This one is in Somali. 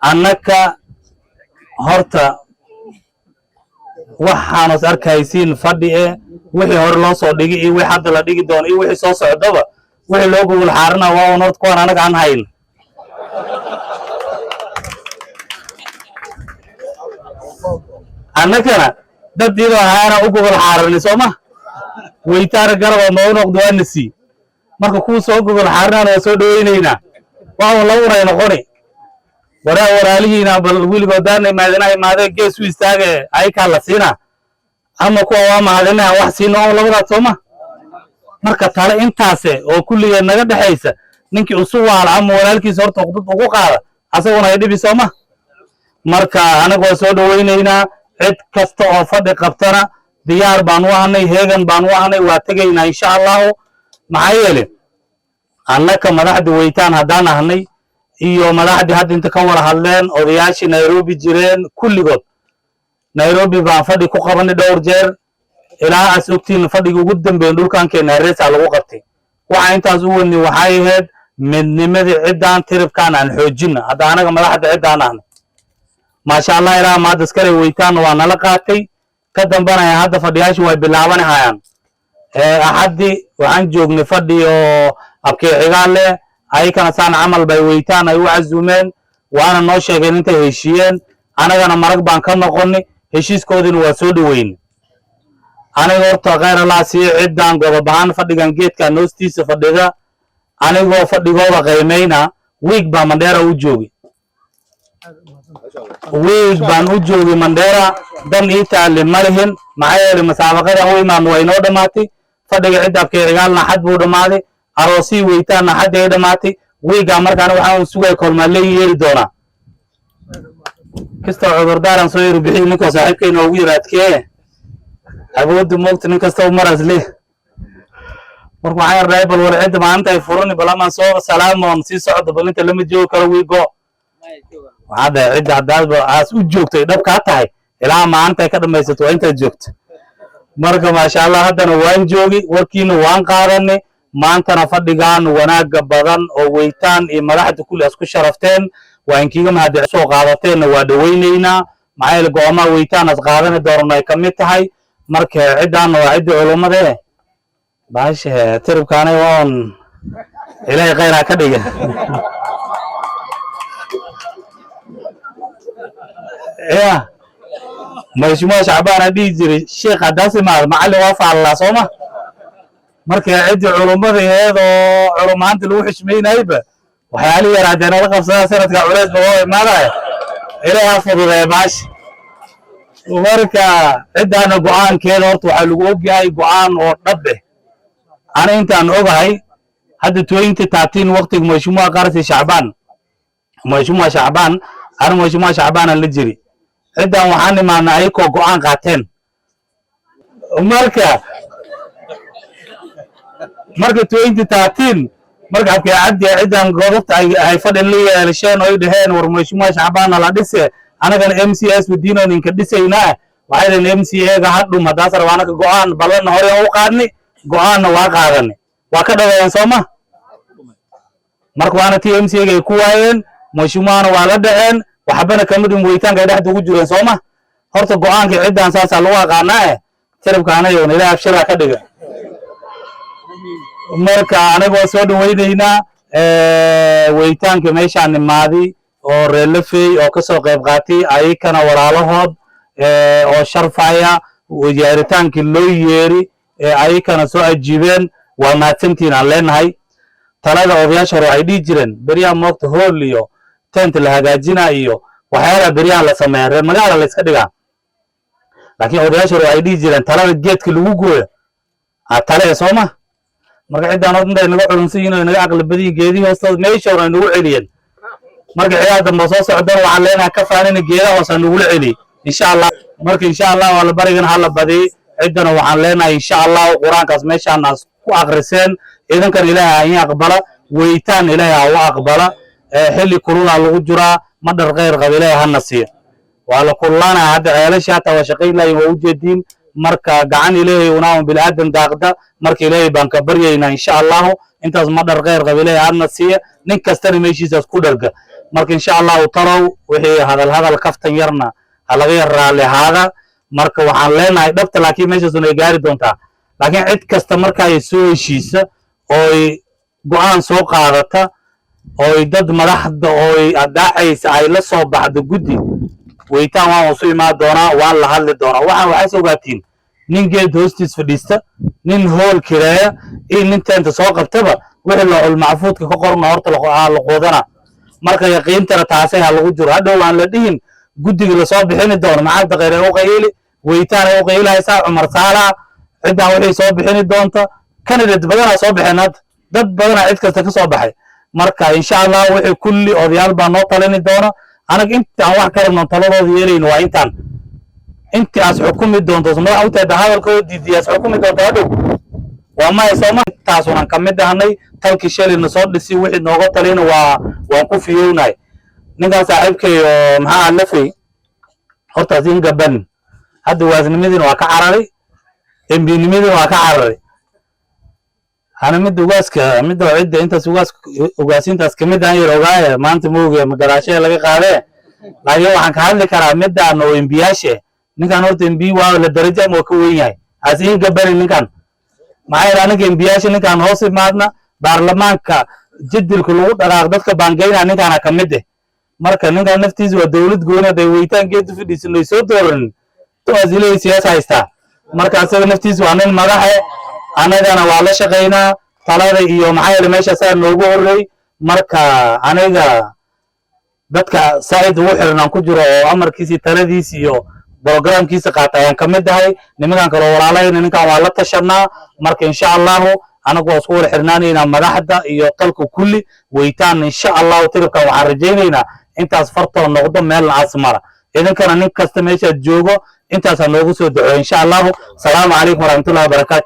Annaka horta waxaanos arkaysiin fadhi e, wixii hore loo soo dhigi iyo wixii hadda la dhigi doono iyo wixii soo socdaba, wixii loo gogol xaarana waa un horta kuwaan anaga aan hayn. Annagana dad iyadoo ahaana u gogol xaaranay, soo ma? Weytaana garaba noo noqdo, waana sii. Marka kuwa soo gogol xaarinana waa soo dhaweynaynaa, waa un laba unay noqoni. Waraa walaalihiina bal weligood daana imaadina imaadee gees u istaage, ayakaa la siinaa ama kuwa waa mahadinaha wax siino oo labadaas, soo ma? Marka tale intaase oo kulligeed naga dhexaysa, ninkii usu waala ama walaalkiisa horta uqdad ugu qaada, asaguna ay dhibi, soo ma? Marka anaga waa soo dhaweynaynaa. Cid kasta oo fadhi qabtana diyaar baan u ahnay, heegan baan u ahnay, waa tegaynaa insha Allahu. Maxaa yeele, annaka madaxda Weytaan haddaan ahnay iyo madaxdii hadda inta ka wada hadleen, odayaashii Nairobi jireen kulligood, Nairobi baan fadhi ku qabanay dhowr jeer. Ilaa as ogtiin, fadhigii ugu dambeyn dhulkan keena Hareesa lagu qabtay. Waxa intaas u wadnay waxay ahayd midnimadii ciddaan tiribkaan aan xoojina. Hadda anaga madaxda ciddaan ahnay, maasha Allah, ilaa maadda iskale Weytaan waa nala qaatay. Ka dambana hadda fadhiyaashu way bilaabanahayaan. Axaddi waxaan joognay fadhi oo abkee xigaan leh, ayakana saan camal bay Weytaan ay u casuumeen, waana noo sheegeen intay heshiiyeen. Anagana marag baan ka noqonnay, heshiiskoodiina waa soo dhoweyn. Aniga horta khayr Allah siiyo ciddaan godob ahaan fadhigan geedkan hoostiisa fadhida, anigoo fadhigooda qiimayna, wiig baa Mandheera u joogay, wiig baan u joogay Mandheera. Dan ii taalle ma lihin. Maxaa yeelay, musaabaqadan u imaan waa inoo dhammaatay, fadhiga cidda abkee cigaalna xad buu dhammaaday, aroosii Weytaanna xaddi ay dhammaatay. Wiigaa markaana waxaan sugay kolmaa lee yeeri doonaa kastoo cudurdaaran soo yiri bixiy. Ninkoo saaxiibkayna ugu yiri adkee awoodda moogta, nin kastoo maras leh. Marka waxaan yardahay, bal war cidda maalinta ay furani, bal amaan soo salaamoon sii socdo, bal inta lama joogi karo wiigo. Waxaa dhahay, cidda haddaad aas u joogto ay dhab kaa tahay, ilaa maalinta ay ka dhamaysato waa intaad joogto. Marka maasha Allah, haddana waan joogi, warkiina waan qaadanay. Maantana fadhigan wanaagga badan oo Weytaan iyo madaxda kulli asku sharafteen, waa inkiiga mahad soo qaadateenna, waa dhawaynaynaa. Maxaa yeele, go'aamaha Weytaan as qaadani doonan ay ka mid tahay. Marka ciddaanna waa ciddii culummada eh, baashe tiribkaanay oon Ilaahay khayr ha ka dhiga. Ya Mheshimiwa Shacbaan a dhihi jiray, sheekh haddaas imaado macallin waa faallaa, soo ma? Marka ciddii culummada aheed oo culumahaanta lagu xishmaynayba, waxyaalihii yaraadee nala qabsadaa, sanadka culays ba oo imaadaya, Ilaahay ha fududeeya baasha. Marka ciddaana go'aankeeda horta waxaa lagu ogyahay go'aan oo dhab eh. Ana intaan ogahay hadda, 2013 waqtiga Mheshimiwa Qarasi Shacbaan, Mheshimiwa Shacbaan, ana Mheshimiwa Shacbaan aan la jiri, ciddan waxaan imaanay ayakoo go'aan qaateen. Marka 2013 marka abkee cabdi ciddan godobta ay fadhi la yeelasheen oy dhaheen, "War Mheshimiwa Shacbaanna la dhise, anagana MCS wadiinoon inka dhisaynaa." Waxay dhaheen, MCA ga hadhum haddaas raba, anaga go'aan ballanna hore u qaadnay, go'aanna waa qaadanay, waa ka dhaweeyeen, soo ma? Marka waana tii MCA ga ay ku waayeen, mheshimiwana waa la dhaceen, waxbana kama dhim, weytaanka ay dhexda ugu jireen, soo ma? Horta go'aankii ciddan saasaa lagu aqaanaa eh, tiribka anayoon Ilaah abshiraa ka dhiga. Marka anaga waa soo dhawaynaynaa weytaanka meeshaan imaaday oo reelafey oo kasoo qayb qaatay, ayakana walaalahood oo sharfaya yeeritaankii loo yeeri, ayakana soo ajiibeen, waa mahadsantihiin aan leenahay. Talada odayaasha hore waxay dhihi jireen, beryaha moogta hool iyo tent la hagaajina iyo waxyaalaha beryahan la sameeya, reer magaala la iska dhigaa, laakiin odayaasha hore waxay dhihi jireen, talada geedka lagu gooyo a tale, soo ma? Marka ciddaan horta intay naga culunsan yihiin oo naga aqli badan yihiin, geedihii hoostooda meesha hore ay nagu celiyeen. Marka cidaha dambe soo socdana waxaan leenahay, ka faanina, geedaha hoose nagula celiyey insha Allah. Marka insha Allah waa la barigana ha la badiyey. Ciddana waxaan leenahay, insha Allah, Qur-aankaas meeshaan aas ku akriseen, idankan Ilaahay ha in aqbala, Weytaan Ilaahay ha u aqbala. Xilli kululaa lagu jiraa, madhar khayr qaba Ilaahay hana siiyo. Waa la kululaanaya hadda, ceelasha hataa waa shaqayn lahayin, waa ujeediin. Marka gacan Ilaahay unaa biniaadan daaqda. Marka Ilaahay baan ka baryaynaa insha Allahu intaas madhar khayr qaba Ilaahay hana siiya, nin kastana meeshiisaas ku dharga. Marka insha Allahu talow wixii hadal hadal kaftan yarna ha laga yar raalli ahaada. Marka waxaan leenahay dhabta, laakiin meeshaasun ay gaari doontaa. Laakiin cid kasta marka ay soo heshiisa ooy go'aan soo qaadata ooy dad madaxda ooy adaacaysa ay la soo baxdo guddi, Weytaan waan usu imaan doonaa, waan la hadli doonaa. Waxaan waxays ogaatiin, nin geed hoostiis fadhiista, nin hool kireeya iyo nin teenta soo qabtaba, wixii looxul macfuudka ka qorna horta la quudana. Marka yaqiintana taasay ha lagu jiro. Hadhow aan la dhihin guddiga lasoo bixini doono maxaa Daqeere u qayili, Weytaan ay u qayilhaysaa, Cumar Saalaha, ciddan wixii soo bixini doonta. Candidate badanaa soo baxeen hadda, dad badanaa cid kasta ka soo baxay. Marka insha Allah wixii kulli odayaal baa noo talini doona. Anaga inta aan wax ka rabno taladooda yeelayno waa intaan intii aas xukumi doonto madax u tahay hadalkooda diidiy aas xukumi doonto hadhow waa maya sooma. Taasunan ka mid ahnay talkii shalayna soo dhisi, wixii nooga talina waa waan ku fiyownahay. Ninkan saaxiibkay oo maxaa lafay hortaas in gaban hadda waasnimadiina waa ka cararay, MP-nimadiina waa ka cararay. Ana midda ugaaska, midda cidda intaas ugaas ugaasiintaas kamid aan yar ogaaye, maanta mooge ma gadaashee laga qaadee. Laakiin waxaan ka hadli karaa midaan oo MP-yaashe. Ninkan horta MP waa la darajo ama waa ka weyn yahay, has in gabani ninkan. Maxaa yeele aniga MP-yaasha ninkaan hoos imaadna, baarlamaanka jadilka lagu dhaqaaq dadka baangeyna ninkaana ka mid eh. Marka ninkan naftiisa waa dowlad gooni. Hadday Weytaan geed u fadhiisan ay soo dooranin, tuasilay siyaasa haystaa. Marka asaga naftiisa waa nin madaxe, anagana waa la shaqaynaa talada iyo maxaa yeele meeshaasaa noogu horreey. Marka aniga dadka saaid ugu xiran aan ku jiro oo amarkiisi, taladiisi iyo programkiisa qaata ayaan ka mid ahay. Nimankan kaloo walaalayna ninkan waa la tashanaa. Marka insha Allahu anagu waa isku wada xirnaanaynaa madaxda iyo talka kulli. Weytaan insha Allahu tiribkan waxaan rajaynaynaa intaas fartoo noqdo meelna asmara. Idinkana nin kasta meeshaad joogo intaasaa noogu soo duceeyo insha Allahu. Salaamu calaykum waraxmatullahi wabarakaatu.